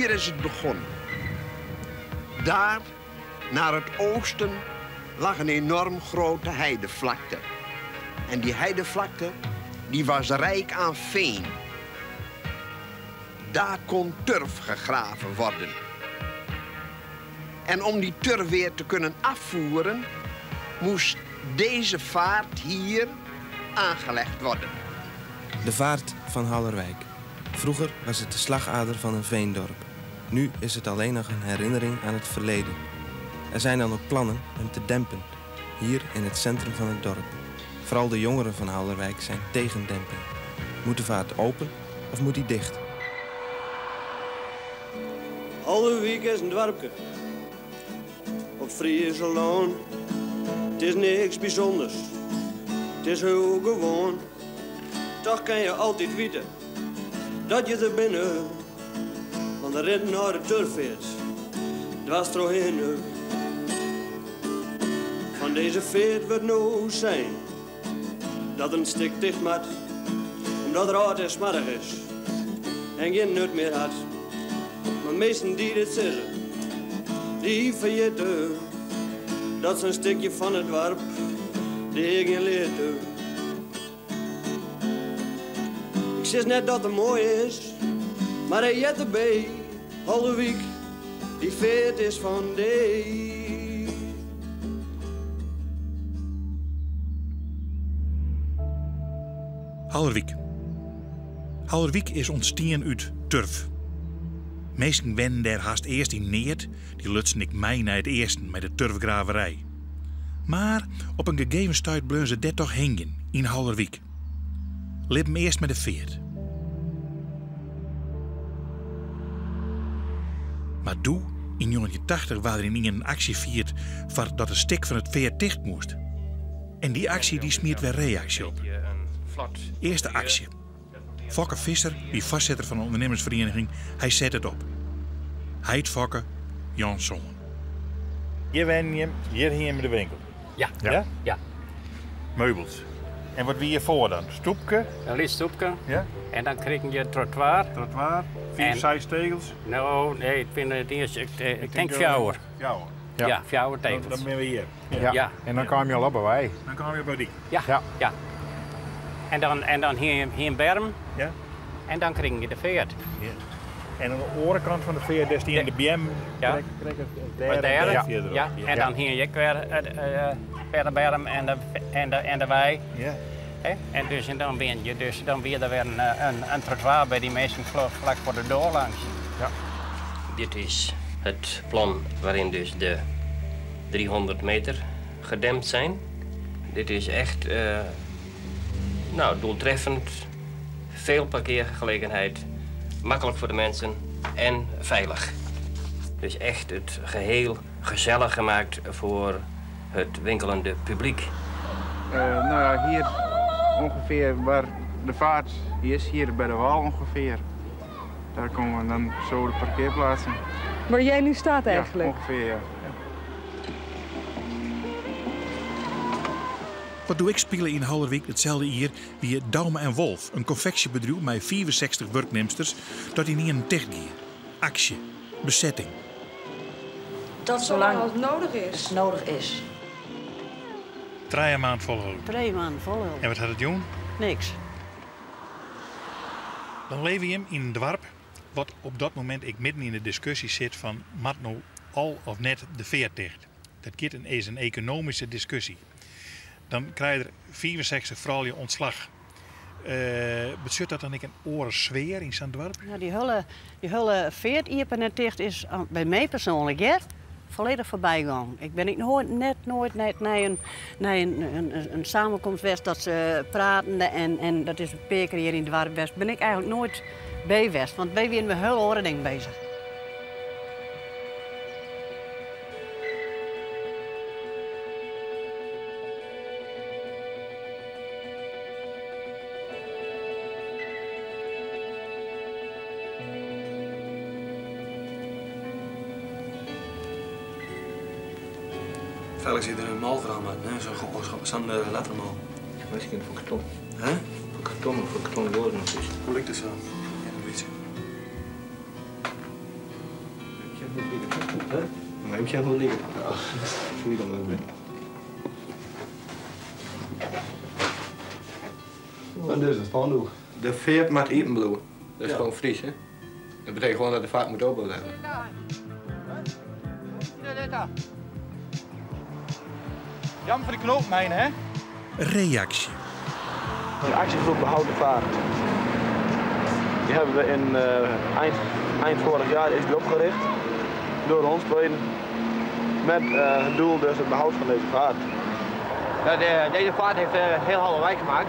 Hier is het begonnen. Daar, naar het oosten, lag een enorm grote heidevlakte. En die heidevlakte die was rijk aan veen. Daar kon turf gegraven worden. En om die turf weer te kunnen afvoeren, moest deze vaart hier aangelegd worden. De vaart van Haulerwijk. Vroeger was het de slagader van een veendorp. Nu is het alleen nog een herinnering aan het verleden. Er zijn dan ook plannen hem te dempen, hier in het centrum van het dorp. Vooral de jongeren van Haulerwijk zijn tegen demping. Moet de vaart open of moet die dicht? Haulerwijk is een dorpje op Frieseloon. Het is niks bijzonders, het is heel gewoon. Toch kan je altijd weten dat je er binnen, want de rit naar de turfveert, dwars doorheen. Van deze veert wordt nou zijn dat een stik dicht mat, omdat er hard en smarrig is en geen nut meer had. Maar meesten die dit zeggen, die vergeten dat ze een stukje van het dorp die ik in leerde. Ik zeg net dat het mooi is, maar hij jet erbij, Haulerwijk, die veert is van die. Haulerwijk. Haulerwijk is ontstaan uit turf. Meesten wennen daar haast eerst in neert, die lutsen ik mij naar het eersten met de turfgraverij. Maar op een gegeven stuit bleven ze dat toch hingen in Haulerwijk. Lippen eerst met de veert. Maar doe, in 1980 waren er in een actie vierd voor dat de stik van het veer dicht moest. En die actie die smeert weer reactie op. Eerste actie. Fokke Visser, die vastzitter van de ondernemersvereniging, hij zet het op. Heit Fokke, Jan Zoon. Hier wen je, hier hier in de winkel. Ja. Ja? Ja. Meubels. En wat wie je voor dan? Stoepke? Een licht stoepke. Ja. En dan krijg je het trottoir. Trottoir, 4, En 6 tegels. Nou, nee, ik vind het eerst, ik denk fjouwer. Fjouwer. Ja, ja, fjouwer tegels. Dan ben we hier. Ja. Ja. En dan kwam je al op bij. Dan kwam je bij die. Ja. Ja. Ja. En dan hier in Berm. Ja. En dan krijg je de veert. Ja. En aan de orenkant van de veer, daar is die in de BM. Ja. Trek het Bij derde derde. en verderop. Ja. En dan hier ik weer verder Berm en de wei. Ja. Hè? En, dus, en dan ben je dus dan weer er weer een trottoir bij die mensen vlak voor de deur langs. Ja. Dit is het plan waarin dus de 300 meter gedempt zijn. Dit is echt doeltreffend, veel parkeergelegenheid, makkelijk voor de mensen en veilig. Dus echt het geheel gezellig gemaakt voor het winkelende publiek. Hier ongeveer waar de vaart is, hier bij de wal ongeveer. Daar komen dan zo de parkeerplaatsen. Waar jij nu staat eigenlijk? Ja, ongeveer, ja. Wat doe ik spelen in Haulerwijk hetzelfde hier wie Daume en Wolf, een confectiebedrijf met 64 werknemsters, dat in een tichtgier. Actie, bezetting. Dat Zolang zolang het nodig is. het nodig is. 3 maanden volhouden. 3 maanden volhouden. En wat had het doen? Niks. Dan leef je hem in een dorp wat op dat moment ik midden in de discussie zit van mat nou al of net de veer dicht. Dat is een economische discussie. Dan krijg je er 64 vrouwen ontslag. Betekent dat dan ik een oren in zo'n dorp? Nou, die hulle veert iepen en dicht is bij mij persoonlijk, hè, volledig voorbij gegaan. Ik ben ik nooit, net nooit net naar een samenkomst geweest dat ze praten en dat is een paar keer hier in het dorp geweest. Ben ik eigenlijk nooit bij geweest, want wij zijn met heel oren ding bezig. Eigenlijk zit er een mal verhaal, maar nee, zo'n lettermal. Misschien van karton. Hè? Van karton of van kartonnen woorden of iets. Hoe lijkt het zo? Ja, een beetje. sjen hoe it liket. Soe ik al leuk binne. En dit is het spandoek. De feart moat iepen bliuwe. Dat is gewoon Fries, hè? Dat betekent gewoon dat de vaart moet open blijven. Jammer voor de knoopmijn, hè? Reaksje. De actiegroep Behoud de Vaart. Die hebben we in eind vorig jaar is die opgericht door ons tweeën. Met het doel dus het behoud van deze vaart. Ja, deze vaart heeft heel Harderwijk gemaakt.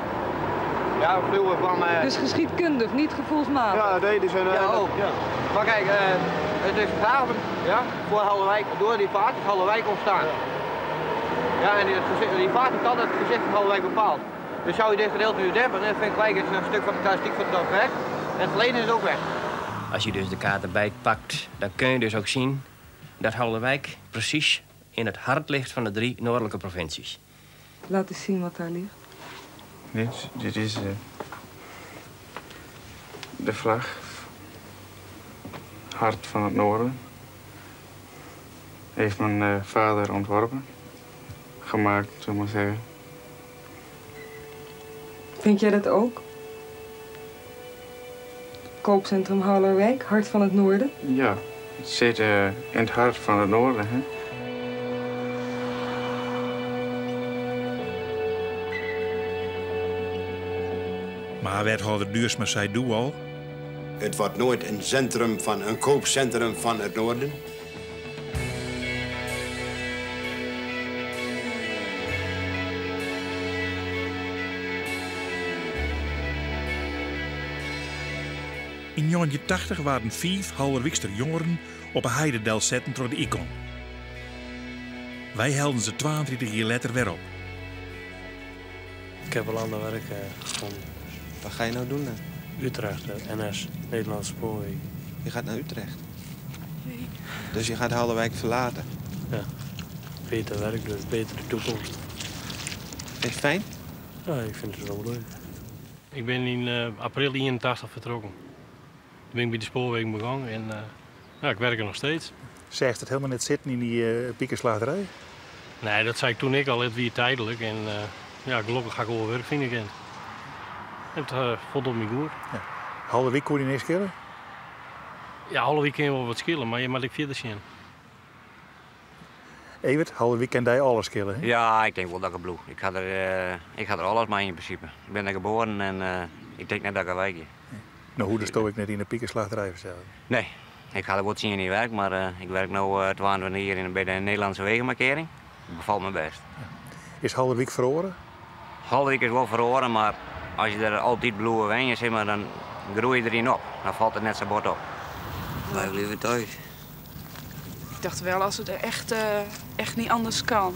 Ja, vroeger kwam... Dus geschiedkundig, niet gevoelsmatig? Ja, nee, die zijn... Ja, ook. Ja. Maar kijk, het is graven, ja, voor Harderwijk, door die vaart is Harderwijk ontstaan. Ja, en die vaart heeft altijd het gezicht van Harderwijk bepaald. Dus zou je dit gedeelte nu dempen, dan vind ik gelijk een stuk van de karakteristiek van het dorp weg. En het verleden is ook weg. Als je dus de kaart erbij pakt, dan kun je dus ook zien dat Harderwijk precies in het hart ligt van de 3 noordelijke provincies. Laat eens zien wat daar ligt. Dit is de vlag. Hart van het Noorden. Heeft mijn vader ontworpen. Gemaakt, zullen we maar zeggen. Vind jij dat ook? Koopcentrum Haulerwijk, hart van het Noorden? Ja, het zit in het hart van het Noorden. Hè? Maar wethouder Duursma zei doe al. Het wordt nooit een centrum van een koopcentrum van het Noorden. In 1980 waren 5 Haulerwijkster jongeren op een heidedel zetten door de Icon. Wij helden ze 32 jaar later weer op. Ik heb al ander werk gevonden. Wat ga je nou doen dan? Utrecht, NS, Nederlandse Spoorwegen. Je gaat naar Utrecht? Nee. Dus je gaat Harderwijk verlaten? Ja. Beter werk, dus betere toekomst. Is het fijn? Ja, ik vind het wel leuk. Ik ben in april 81 vertrokken. Toen ben ik bij de spoorwegen begonnen en ik werk er nog steeds. Zegt het helemaal net zitten in die piekenslagerij? Nee, dat zei ik toen ik al, het weer tijdelijk. En ja, gelukkig ga ik wel werk vinden. En het vond op me goed. Ja. Harderwijk kon je niks schillen? Ja, Harderwijk kun je wel wat schillen, maar je moet ik verder zien. Evert, Harderwijk kan jij alles schillen, hè? Ja, ik denk wel dat ik het bloed. Ik ga er alles mee in principe. Ik ben er geboren en ik denk net dat ik er wijk. Nou, hoe stoor ik net in de piekenslagerij zelf? Nee, ik ga er wat zien in die werk, maar ik werk nu 22 jaar bij de Nederlandse wegenmarkering. Het bevalt me best. Ja. Is Harderwijk verloren? Harderwijk is wel verloren, maar als je er altijd bloeien wijn zeg maar, dan groei je erin op. Dan valt het net zo bord op. Blijf liever thuis. Ik dacht wel als het echt niet anders kan.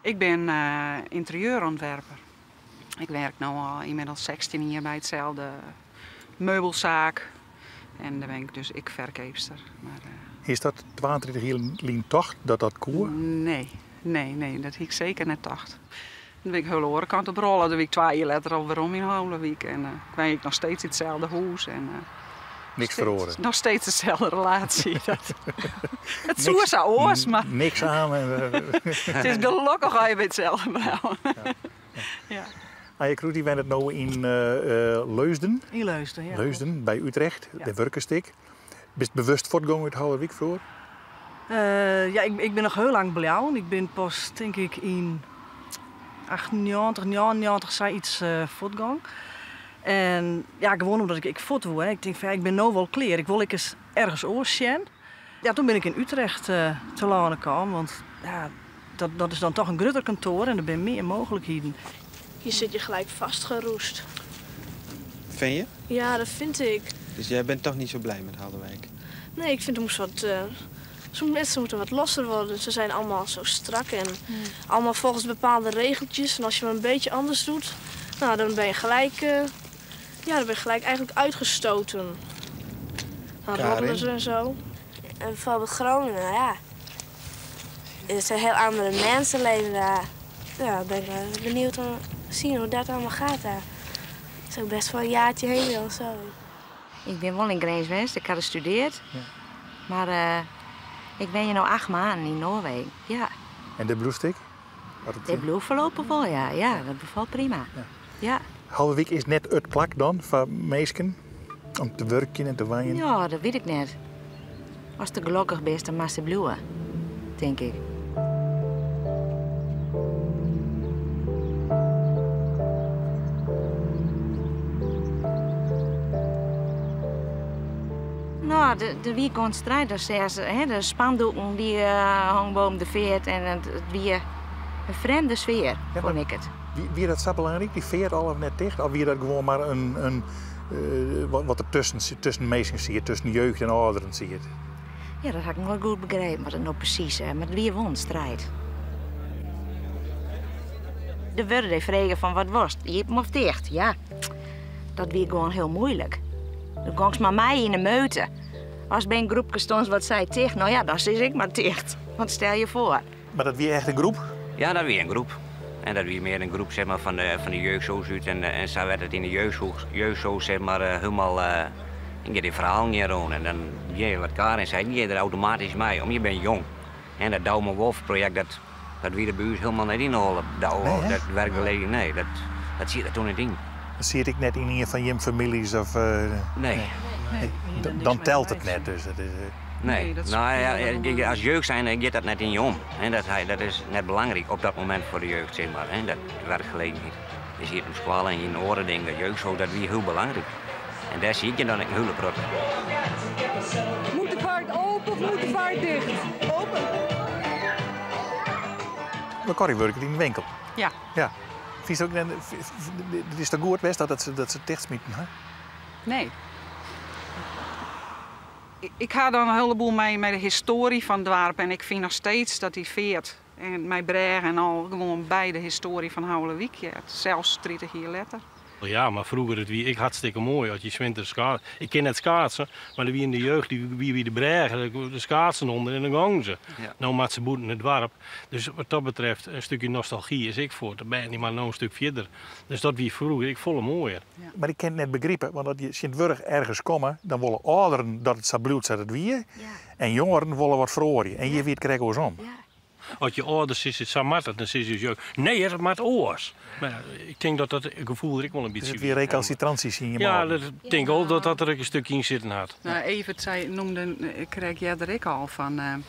Ik ben interieurontwerper. Ik werk nu al inmiddels 16 jaar bij hetzelfde meubelzaak. En daar ben ik dus ik verkeepster. Maar, Is dat 22 jaar lien tocht dat dat koer? Nee, nee, nee, dat heb ik zeker net tocht. Dan ben ik heel andere kant op rollen. Dan ben ik 2 jaar later al weer om in Harderwijk. En ik ben nog steeds in hetzelfde huis. En, niks verloren. Nog steeds dezelfde relatie. Dat, het zoer zou oors, maar... Niks aan. En, het is gelukkig al je bij hetzelfde blijven. Ja. Ja. Ja. Anje Kroet, die bent het nu in Leusden. In Leusden, ja. Leusden, bij Utrecht, ja. De Wurkenstik. Bist bewust voortgegaan uit Harderwijk vroeger? Ja, ik ben nog heel lang blauw. Ik ben pas, denk ik, in 98, 99 zoiets voortgegaan. En ja, gewoon omdat ik voort wil. Hè. Ik denk van, ja, ik ben nu wel klaar. Ik wil ik eens ergens oors zien. Ja, toen ben ik in Utrecht te landen gekomen. Want ja, dat is dan toch een groter kantoor en er zijn meer mogelijkheden. Hier zit je gelijk vastgeroest. Vind je? Ja, dat vind ik. Dus jij bent toch niet zo blij met Harderwijk? Nee, ik vind het moest wat. Sommige mensen moeten wat losser worden. Ze zijn allemaal zo strak en allemaal volgens bepaalde regeltjes. En als je maar een beetje anders doet, nou, dan ben je gelijk, ja, dan ben je gelijk eigenlijk uitgestoten. Dan roddelen ze en zo. En bijvoorbeeld Groningen, ja. Het zijn heel andere mensen leven daar. Ja, ik ben benieuwd om te zien hoe dat allemaal gaat daar. Ik zou best wel een jaartje heen willen of zo. Ik ben wel in Grins geweest, ik had gestudeerd. Ja. Maar Ik wenje no 8 maanden yn Noarwegen, ja. En dêr bliuwst ek? Dêr bliuw foarlopich wol, ja. Ja, dat befalt prima. Ja. Haulerwyk is net it plak dan foar minsken om te wurkjen en te wenjen? Ja, dat wit ik net. Ast der gelokkich bist, dan moatst der bliuwe, tink ik. No, der wie gewoan striid. Dan seach se, hè, de spandoeken dy hongen boven de feart en it wie in frjemde sfear, fûn ik it. Wie dat sa belangryk, dy feart al of net ticht? Of wie dat gewoan mar in wat der tusken minsken siet, tusken jeugd en âlderen siet? Ja, dat ha ik noait goed begrepen, wat it no presys is, mar it wie wol in striid. Der wurde dy frege fan wat wolst, iepen of ticht? Ja, dat wie gewoan hiel muoilik. Do gongst mar mei yn de meute. Ast by in groepke stondst wat sei ticht, no ja, dan sis ik mar ticht. Want stel je foar. Mar dat wie echt in groep? Ja, dat wie in groep. En dat wie mear in groep zeg maar, fan de jeugdsoos út. En sa werd it yn de jeugdsoos zeg maar, hielendal en gie dy ferhalen gean rûn. En dan gie je wat Karin sei, gie je der automatysk mei, om je binne jong. En dat Douwe Wolf projekt, dat wie der by ús hielendal net yn de holle. Nee, hè? Dat werkgelegenheid, nee, dat siet der toen net yn. Dat siet ek net yn ien fan jim famyljes of? Nee. Nee. Dan telt it net dus. Dat is. Nee, no ja, as jeugd zijnde giet dat net yn je om. Dat is net belangryk op dat momint foar de jeugd, zeg maar. Dat werkgelegenheid. Je siet op skoalle en yn oare dingen, dat jeugdsoos, dat wie hiel belangryk. En dêr siet je dan ek in hiele protte. Moet de vaart open of moet de vaart dicht? Open. Maar Corrie wurket yn de winkel. Ja. Ja. Fynst ook net, it is toch goed west dat se tichtsmiten ha? Nee. Ik ha dan in heleboel mei de histoarje fan it doarp en ik fyn noch steeds dat dy feart en mei brêge en al gewoan by de histoarje fan Haulerwyk heart, sels 30 jier letter. Ja, mar froeger it wie ek hartstikke moai as je 's winters schaatsen. Ik kin net schaatsen, mar der wie yn de jeugd dy wie by de brêge, de schaatsen ûnder en dan gongen se. No moat se bûten it doarp. Dus wat dat betreft in stikje nostalgy is ek fuort. De bern dy moatte no in stik fierder. Dus dat wie froeger ek folle moaier. Mar ik kin it net begripe, want as je tsjintwurdich ergens komme, dan wolle âlderen dat it sa bliuwt sa't it wie en jongeren wolle wat feroarje. En hjir wie it krekt oarsom. As je âlders sizze sa moat it, dan sizze je jeugd, nee, it moat oars. Mar ja, ik tink dat dat gefoel der ek wol in bytsje Dus it wie rekalsitranties yn je Ja, magen. dat tink ik wol dat dat der ek in stikje yn sitten hat. No, Evert sei, noemde, ik krij earder ek al fan,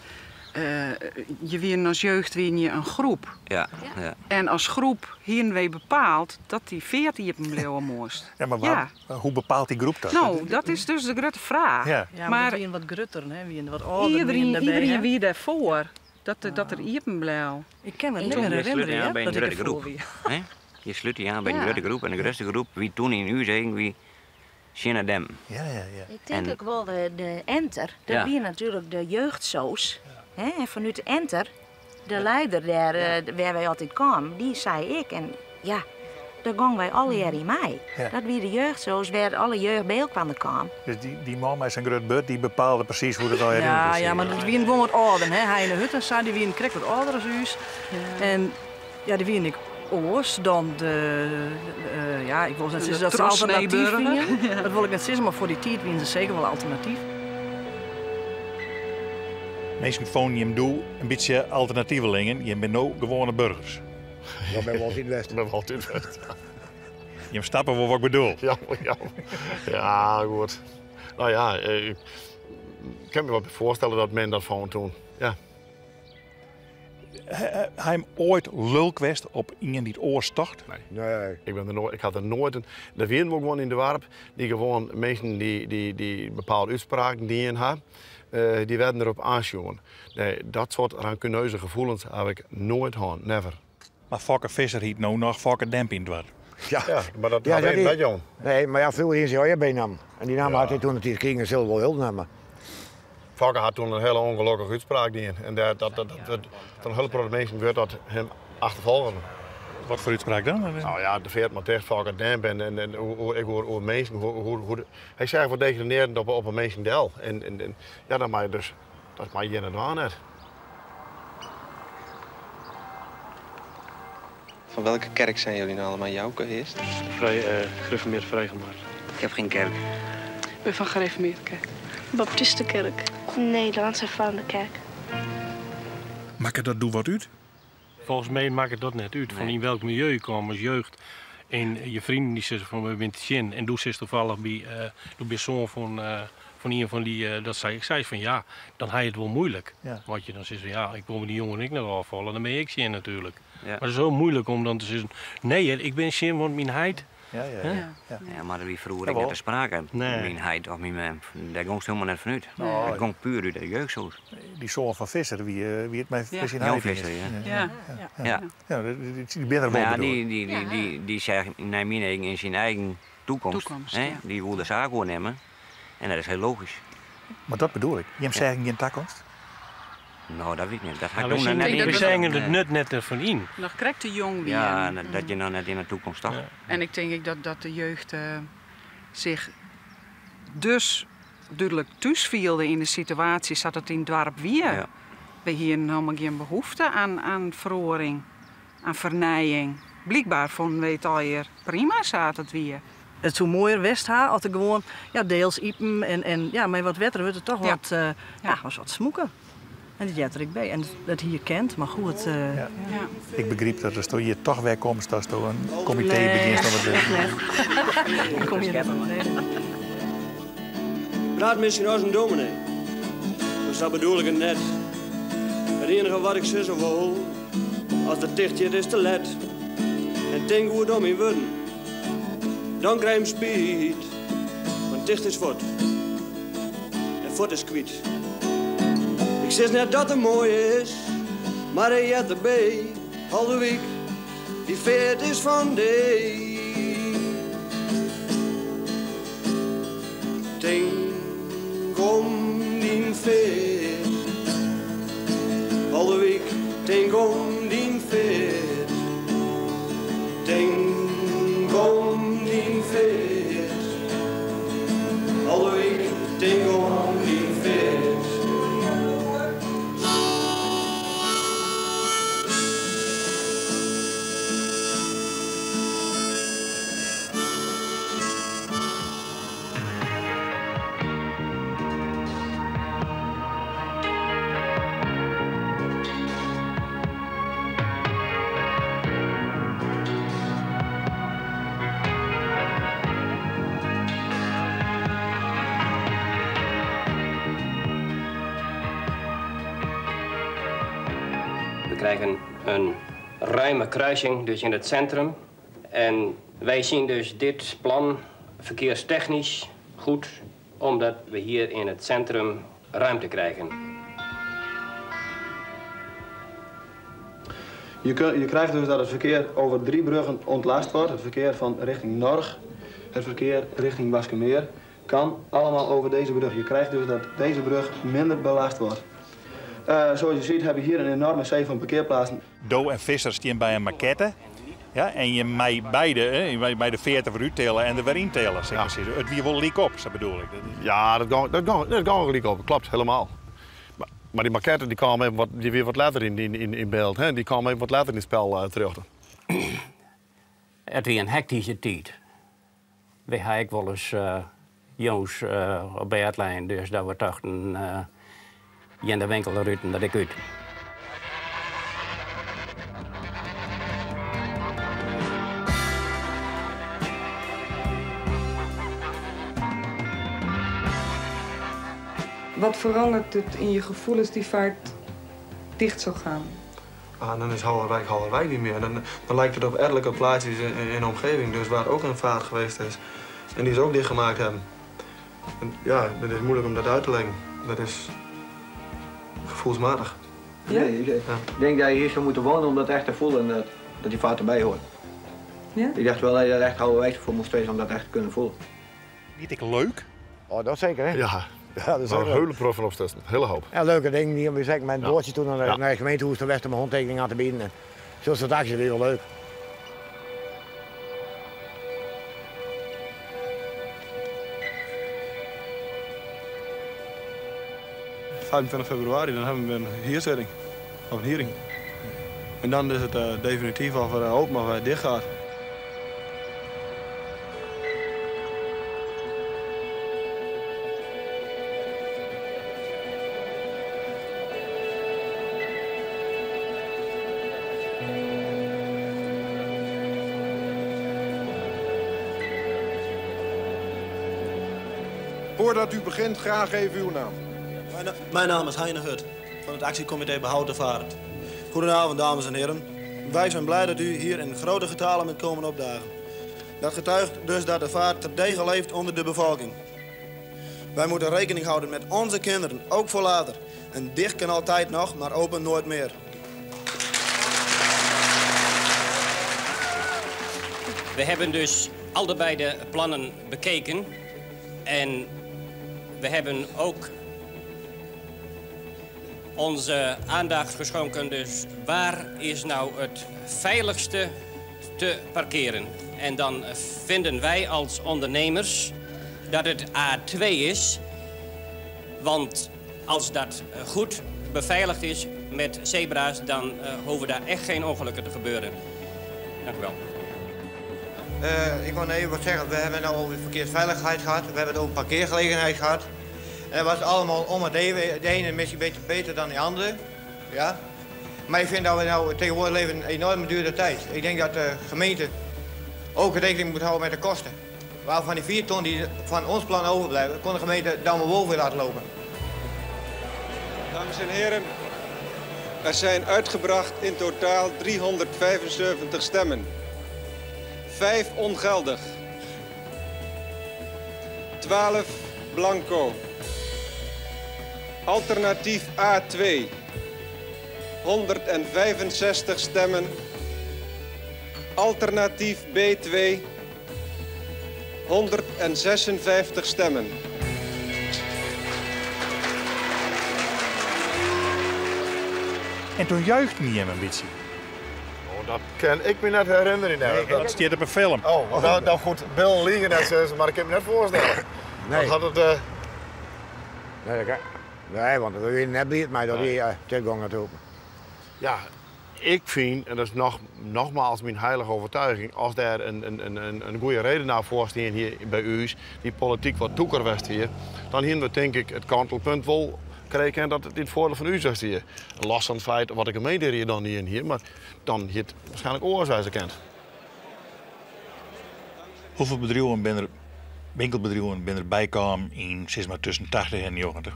je wienen as jeugd wienen je in groep. Ja, ja. En as groep hienen wy bepaald dat dy feart iepen bliuwe moast. Ja, mar hoe bepaalt dy groep dat? No, dat is dus de grutte fraach. Ja. Ja, mar dat wienen wat grutter, hè? Wienen wat âlder, wienen dêrby, Iedereen hè? wie dêrfoar dat er iepen bleau. Ik kin me En net mear je slút herinnerje, je aan hè, by in dat ik grutte derfoar groep, wie. hè? Je slút je aan by in grutte groep en de grutste groep wie toen yn ús eagen wie tsjin it dempen. Ja, ja, ja. Ik tink En ek wol de Enter, dat wie natuerlik de jeugdsoos. Hè? En fanút de Enter, de leider dêr, wêr wy altyd kamen, dy sei ek. En ja, dêr gongen wy allegear yn mei. Dat wie de jeugdsoos wêr alle jeugd by elkoar kaam. Dus dy man mei syn grut burd, dy bepaalde presys hoe't it allegear Ja, yn moast. ja, mar dat wienen gewoan wat âlder. Hè? Hy en de Hut en sa, dy wienen krekt wat âlder as ús. En ja, dy wienen ek oars dan de, ja, ik wol net De sizze dat se alternatyf trochsneeburger. wienen. Dat wol ik net sizze, mar foar dy tiid wienen se seker wol alternatyf. Minsken fûnen jim doe in bytsje alternativelingen. Jim binne no gewoane burgers. Ja, ben wel altyd west. Ben wel altyd west. Jim snappe wol wat ik bedoel. Ja, ja. Ja, goed. No ja, ik kin my wat foarstelle dat men dat fûn toen. Ja. Ha jim oait lulk west op ien dy't oars tocht? Nee. Nee. Ik ben der noait, ik ha der noait in, der wienen wol gewoan yn de doarp dy gewoan minsken dy't bepaalde útspraken dien ha, dy werden derop oansjoen. Nee, dat soart rancuneuze gefoelens haw ik noait hân, never. Mar Fokke Visser hiet no noch Fokke Demp yn it doarp. Ja. Ja, mar dat Ja, ha dat we is net jong. Nee, mar ja, froeger hiene se allegear bynammen. En dy namme Ja. hat hy toen natuerlik krigen, sil wol hiel namme. Fokke hat toen in hiele ûngelokkige útspraak dien. En dêr, dat, dat, dat, dat, fan in hiele protte minsken wurdt dat him achterfolge. Wat foar útspraak dan? No ja, de feart moat ticht, Fokke Demp en ek oer minsken. Hy seach wat degradearjend op 'e minsken del. En ja, dan mei je dus, dat mei je net dwaan net. Van welke kerk zijn jullie nou allemaal? Jouke eerst? Gereformeerd Vrijgemaakt. Ik heb geen kerk. Ik ben van Gereformeerde Kerk. Baptistenkerk. Nederlandse Hervormde Kerk. Makket dat doe wat út? Folgens my makket dat net út. Fan yn welk miljeu je komme as jeugd. En je vrienden dy sizze fan we binne tsjin. En do sitst toevallig by, do bist soan fan ien fan dy, dat sei ik sei fan ja, dan ha je it wol moeilik. Want je dan sizze fan ja, ik wol mei dy jongen ek net ôffalle, dan bin ik tsjin natuerlik. Mar it is hiel moeilik om dan te sizzen, nee ik bin tsjin want myn heit. Ja, ja, ja. Ja, mar dat wie froeger ek net te sprake. Myn heit of myn mem, dêr gongst hielendal net fanút. It gong puer út de jeugdsoos. Dy soan fan Visser wie, wie it mei syn heit. Jan Visser, ja. Ja. Ja, dy binne der wol bedoeld. Ja, dy seach nei myn eagen yn syn eigen toekomst. Dy woe de saak oernimme en dat is hiel logysk. Mar dat bedoel ik, jim seagen gjin takomst? No, dat wit ik net. Dat ha ik toen net yn. We seagen it nut net derfan yn. Noch krekt te jong wie. Ja, dat je noch net yn de toekomst tocht. En ik tink ek dat de jeugd sich dus dúdlik thús fielde yn de situaasje sa't it yn it doarp wie. We hienen helemaal gjin behoefte aan feroaring, aan fernijing. Blykber fûnen we it allegear prima sa't it wie. It soe moaier west ha as der gewoan ja, deels iepen en ja, mei wat wetter wurdt it toch wat, ja, wat smûker. En dat heart der ek by. En dat hie kind, mar goed. Ja. Ik begryp dat asto hjir toch wer komst asto in komitee begjinst of wat. Nee, kom hjir net. Nee. Praat miskien as in dominee, mar sa bedoel ik it net. It iennige wat ik sizze wol, as der ticht giet is te let. En tink goed om myn wurden, dan krij 'm spyt. Want ticht is fuort en fuort is kwyt. Ik sis net dat er moai is, mar hy heart derby. Haulerwyk, dy feart is fan dy. Tink om dyn feart. Haulerwyk, tink om dyn feart. Tink om dyn feart. Haulerwyk, tink om dyn feart. We krijgen een ruime kruising dus in het centrum. En wij zien dus dit plan verkeerstechnisch goed, omdat we hier in het centrum ruimte krijgen. Je, je krijgt dus dat het verkeer over drie bruggen ontlast wordt. Het verkeer van richting Norg, het verkeer richting Waskemeer kan allemaal over deze brug. Je krijgt dus dat deze brug minder belast wordt. Zoals je ziet hebben we hier een enorme zee van parkeerplaatsen. Do en Visser stean by in makette. Ja, en je mei beide, hè, by de feart derút telle en der wer yn telle. Zeg maar. It wie wol lyk op, sa bedoel ik. Ja, dat gong gelyk op. Klopt, helemaal. Mar dy makette dy kaam even wat, dy wie wat letter yn byld. Hè? Dy kaam even wat letter yn it spul terjochte. It wie in hektyske tiid. Wy ha ek wolris jûns op bêd lein, dus dat we tochten, gean de winkel derút en der ek út. Wat verandert het in je gevoel als die vaart dicht zou gaan? Ah, dan is Haulerwijk Haulerwijk niet meer. Dan lijkt het op ettelijke plaatsjes in de omgeving, dus waar ook een vaart geweest is. En die ze ook dichtgemaakt hebben. En ja, dat is moeilijk om dat uit te leggen. Dat is gevoelsmatig. Ja? Nee, ik denk dat je hier zou moeten wonen om dat echt te voelen, dat die vaart erbij hoort. Ja? Ik dacht wel dat je daar echt Haulerwijk voor moest wezen om dat echt te kunnen voelen. Niet ik leuk? Oh, dat zeker, hè? Ja. Ja, dat is Maar ook een leuk. hele proef van opstesten. Hele hoop. Ja, leuke dingen. Die hebben we zeker met een boordje toen naar het gemeentehuis toe om mijn handtekening aan te bieden. En zo'n soort acties weer wel leuk. 25 februari, dan hebben we een heerzitting. Of een hearing. En dan is het definitief of er open of het dicht gaat. Voordat u begint, graag even uw naam. Mijn naam is Heine Hut van het actiecomité Behoud de Vaart. Goedenavond, dames en heren. Wij zijn blij dat u hier in grote getalen bent komen opdagen. Dat getuigt dus dat de vaart terdege leeft onder de bevolking. Wij moeten rekening houden met onze kinderen, ook voor later. En dicht kan altijd nog, maar open nooit meer. We hebben dus allebei de plannen bekeken. En we hebben ook onze aandacht geschonken. Dus waar is nou het veiligste te parkeren? En dan vinden wij als ondernemers dat het A2 is. Want als dat goed beveiligd is met zebra's, dan hoeven daar echt geen ongelukken te gebeuren. Dank u wel. Ik wil even wat zeggen. We hebben het nou over verkeersveiligheid gehad. We hebben het over parkeergelegenheid gehad. En dat was allemaal om het even. De ene misschien een beetje beter dan de andere. Ja. Maar ik vind dat we nou tegenwoordig leven in een enorme dure tijd. Ik denk dat de gemeente ook rekening moet houden met de kosten. Waarvan die 4 ton die van ons plan overblijven, kon de gemeente dan wel weer laten lopen. Dames en heren, er zijn uitgebracht in totaal 375 stemmen. 5 ongeldig. 12 blanco. Alternatief A2. 165 stemmen. Alternatief B2. 156 stemmen. En toen juichte hij hem een beetje. Oh, dat kan ik me net herinneren. Nee, dat staat op een film. Oh, nou goed, Bill liegen net zo, maar ik kan me net voorstellen. Nee. Dat had het, Nee, dat nee, want dat wil je net niet, maar dat die teruggang naartoe. Ja, ik vind, en dat is nogmaals mijn heilige overtuiging, als daar een goede reden naar voorstaan hier bij u, die politiek wat toeker was hier, dan hebben we denk ik het kantelpunt wel kregen dat het in het voordeel van u is hier. Los van het feit wat de gemeente hier dan niet in hier, maar dan hier het waarschijnlijk oorzaak kent. Hoeveel bedrijven ben er, winkelbedrijven ben er bijkomen in zeg maar, tussen 80 en 90?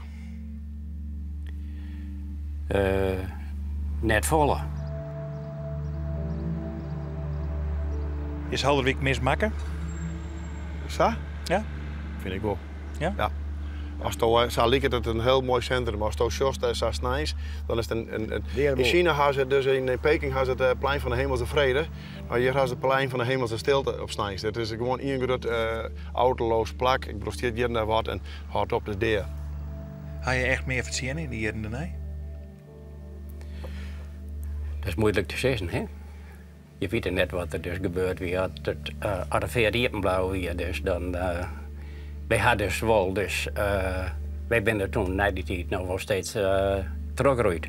Net volle. Is Haulerwyk mismakken? Zo? Ja? Vind ik wel. Ja? Ja. Als het zo lijkt het een heel mooi centrum. Als het zo is, zo dan is het een in China hebben ze dus in Peking hebben ze het plein van de Hemelse Vrede. Maar hier hebben ze het plein van de Hemelse Stilte op Snijs. Het is gewoon één groot autoloos plak. Ik bedoel, hier en daar wat en houdt op de deur. Ga je echt meer verzinnen in die jaren daarna? Dat is moeilijk te zeggen, hè? Je weet net wat er dus gebeurt. Wie had het arriveert blauw hier, dus dan. Wij hadden dus wel, dus wij zijn er toen na die tijd nog wel steeds teruggeroeid.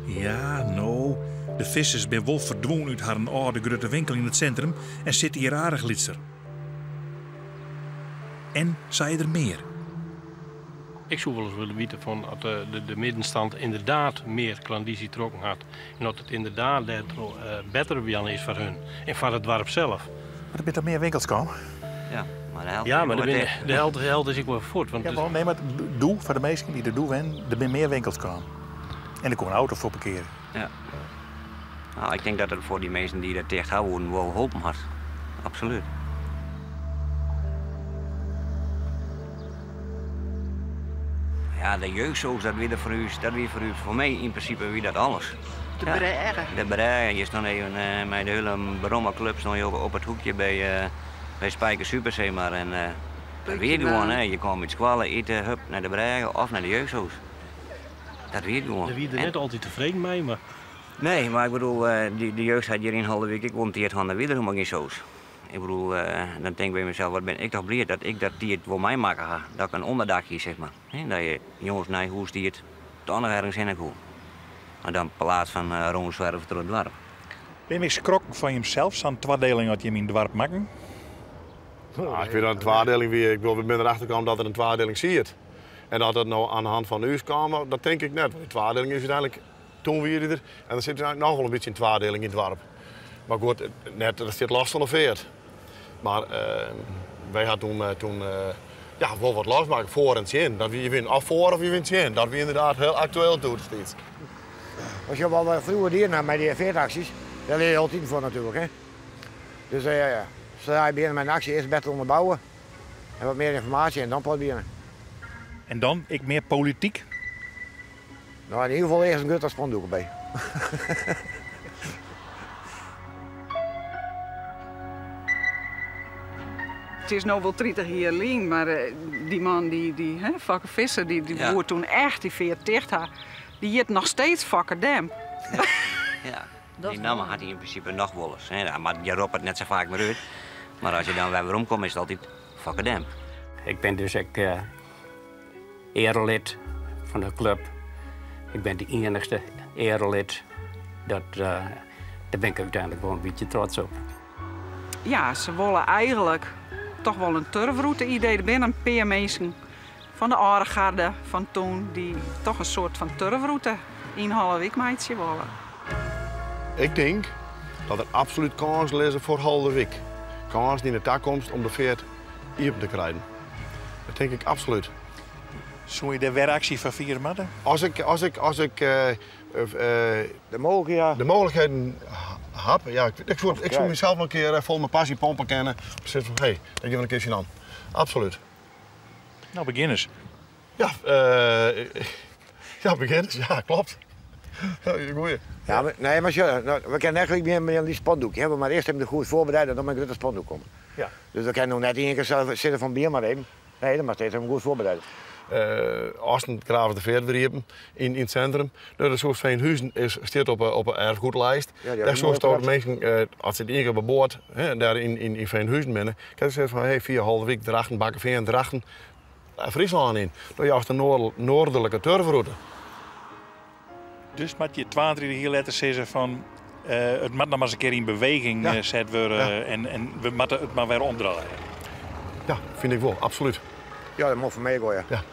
Ja, nou, de vissers zijn wel verdwongen uit haar oude grote winkel in het centrum en zitten hier aardig litser. En zei er meer? Ik zou wel eens willen weten van dat de middenstand inderdaad meer klandizie trokken had. En dat het inderdaad daardoor beter weer is voor hun en voor het dorp zelf. Maar er zijn toch meer winkels komen? Ja, maar de helft, ja, maar de helft is ik wel voort. Want ja, maar, nee, maar doe, voor de meesten die er doe zijn, er zijn meer winkels komen. En er komt een auto voor parkeren. Ja. Nou, ik denk dat het voor die mensen die dat tegen houden wel geholpen had. Absoluut. Ja, de jeugdsoos, dat weer voor u, dat weer voor u, voor mij in principe wie dat alles. De ja. bregen. De bregen. Je stond even met de hele Bromma Club stond je op het hoekje bij Spijker Super, zeg maar. En dat weer gewoon, hè. Je kwam met squallen, eten, hup, naar de bregen of naar de jeugdsoos. Dat weer gewoon. Daar wie er net altijd tevreden mee, maar... Nee, maar ik bedoel, de jeugd had hier in Haulerwyk, ik woon hier van de weer helemaal geen soos. Ik bedoel, dan denk ik bij mezelf, wat ben ik toch blij dat ik dat die het voor mij maken ga. Dat ik een onderdakje, zeg maar. He, dat je jongens naar huis die het toch nog ergens in komt. Maar dan plaats van rondzwerven door het dorp. Ben je schrokken van jezelf, zo'n tweedeling dat je in het dorp maken? Nou, ik vind dat een tweedeling weer. Ik wil weer erachter komen dat er een tweedeling ziet. En dat dat nou aan de hand van u kwam, dat denk ik net. Want die tweedeling is uiteindelijk toen weer er. En er zit uiteindelijk nog wel een beetje een tweedeling in het dorp. Maar goed, net, dat zit last van de veert. Mar wy ha toen, toen ja, wol wat losmakke, foar en tsjin. Dat wie, je wiene of foar of je wiene tsjin. Dat wie ynderdaad hiel aktueel doedestiids. As je wol froeger dien ha mei dy feartaksjes, dêr lear je altiten fan natuerlik. Hè? Dus ja, sadra je begjinne mei in aksje, earst better ûnderbouwe en wat mear ynformaasje en dan pas begjinne. En dan ek mear polityk? No, yn ieder gefal earst in grutter spandoek derby. It is no wol 30 jier lyn, mar dy man, dy, dy hè, Fokke Visser, dy, dy woe toen echt dy feart ticht ha. Dy hjit noch steeds Fokke Demp. Ja, dy namme hat hy yn prinsipe noch wolris. Mar je roppe it net sa faak mear út. Mar as je dan wer weromkomme is it altyd Fokke Demp. Ik bin dus ek earelid fan de klup. Ik bin de iennichste earelid. Dat, dêr bin ik úteinlik wol in bytsje trots op. Ja, se wolle eigenlik toch wol in turfrûte-idee. Der binne in pear minsken fan de âlde garde fan toen dy't toch in soart fan turfrûte yn Haulerwyk meitsje wolle. Ik tink dat der absolút kânsen lizze foar Haulerwyk. Kânsen yn de takomst om de feart iepen te krijen. Dat tink ik absolút. Soe je dêr wer aksje foar fiere moatte? As ik, as ik, as ik de, mooglikheden, de mooglikheden ha, ja, ik soe, ik soe mysels wol in kear fol mei passy pompe kinne. Sizze fan, hé, dat gean we in kear sjen. Absolút. No, begjin ris. Ja, ja, begjin ris. Ja, kloppet. Goeie. Ja, mar, nee, mar sjoch, no, we kinne net gelyk begjinne mei dy spandoek. Hè? We moatte earst even goed foarbereide en dan mei in grutte spandoek komme. Ja. Dus we kinne no net ien kear sizze fan begjin mar even. Nee, dan moatst earst even goed foarbereide. Aansten grave de feart wer iepen yn it sintrum. No, dat soe Veenhuizen is, stiet op 'e, op 'e erfgoedlijst. Ja, Dêr soest de minsken, as se it ien kear op 'e boat hè, dêr yn Veenhuizen binne, kinne se sizze fan hey, fia Haulerwyk, Drachten, Bakkefean, Drachten, Fryslân yn. Dan joust de noardlike turfrûte. Dus moat je 32 jier letter sizze fan it moat noch mar ris in kear yn beweging set wurde en we moatte it mar wer omdraaie. Ja, fyn ik wol, absolút. Ja, dat moat foar my wol, ja. Ja.